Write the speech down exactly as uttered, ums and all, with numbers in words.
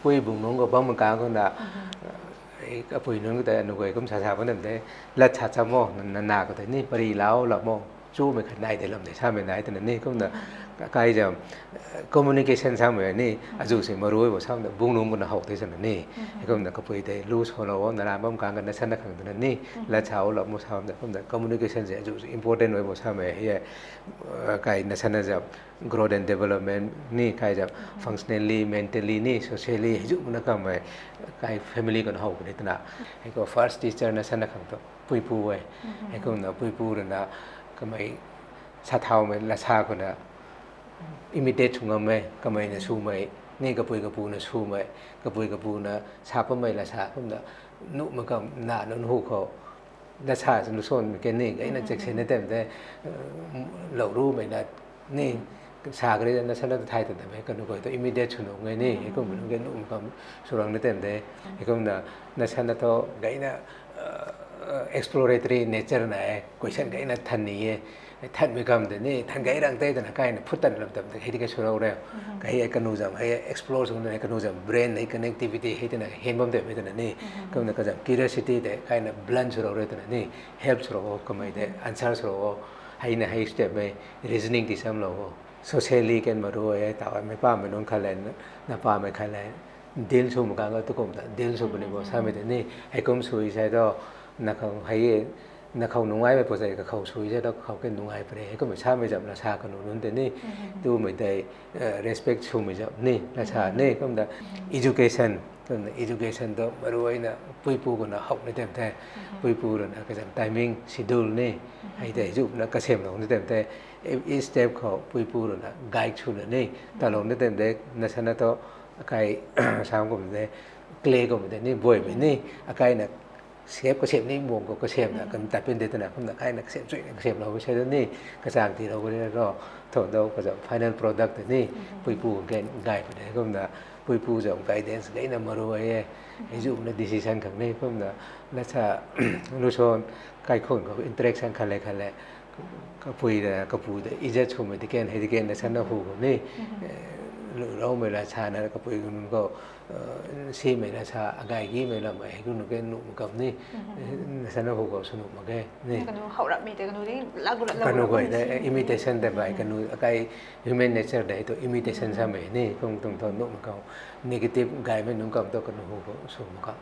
Pui bung nunc khou bam kang khou na, apui nunc khou tei anu guay kum sa sa bam tei, lat sa cham o, nana khou tei ni pary lau lam o, chumei khat nai de lam de samei nai twna ni kumna, kai zam, communication samei ni azuh si maruai bo sam de bung nunc khou na how tei twna ni, kumna kapui tei lu salou o, naraanv bam kang khou na sana khang twna ni, lat sa o lam o sam de kumna communication si azuh si important ui bo samei hei, kai na sana zam, growth and development ni kai zam, functionally, mentally ni, socially hei zuh na kamei, kai family khou na how puni twna, hei khou first teacher na sana khang tu puipu e, hei kumna puipu rui na kamei sa thaumei lat sa khou na imitate sw ngam e, kamei na swmei ni, kapui kapu na swmei, kapui kapu na sa pammei lat sa kumna, nuhmei kam na nunc hu khou lat sa sw nu sanmei kan ni gayna check sena tem tei, lou rumei na ni, sa kari na sana ta thay ta tamei kanu guay tu imitate sw nunc e ni, hei kumna nunc ge nuhmei kam sw rang na tem tei, hei kumna na sana thu gayna exploratory nature na e, question gayna than ni e, thanmei kam tei ni than gay rang tei twna kaina phut tan lam tam tei hei di kai sw rau re, kai hei kanu zam hei explore sw na kanu zam brain hei connectivity hei twna hen bam tei twna ni, kumna kazam curiosity tei kaina blunt sw rau re twna ni, help sw rau o, kamei tei answer sw rau o, hei na hei step mei reasoning ti samlou o, socially kan maruai e, taw mei pamei nunc khat le, na pamei khat le, deal sw mak kang khou tu kum ta deal sw puni bo samei tei ni, hei kum sui sai tu, na khou hei, na khou nungaimei pw sei kakhou sui sai tu kakhou kan nungai puni, hei kummei samei zam lat sa kanu nunc tei ni, tumei tei respect swmei zam ni lat sa ni kumna, education, kumna education tu maruaina puipu khou na how ni tem tei, puipu rui na kazam timing schedule ni, hei tei zuh na kasemlou ni tem tei, each step khou puipu rui na guide swna ni talou ni tem tei, na sana tu akai sam kum tei, clay kum tei ni buaymei ni, akaina shape kasem ni muang khou kasemna kan tat pin de twna kumna kaina kasem chuina kasemlou sai tu ni, kachang tiilou ro, tho dou kazam final product tei ni, puipu khang gay puni kumna, puipu zam guidance gayna maruai e, hei zuh na decision khang ni kumna, lat sa, lu san, kaikhun khou interaction khat le khat le, kapui rui na kapu tei izat swmei di kan hei di kan na sana hu khou ni, lu raumei lat sa na kapui nunc khou, simei lat sa agay gimei lam hei kunu kan nuhmei kam ni, na sana hu khou sw nuh mak ge ni. Kanu guay tei imitation tei bai kanu akai human nature tei tu imitation samei ni kum tuang thu nuhmei kam, negative gaymei nunc kam tu kanu hu khou sw mak kam.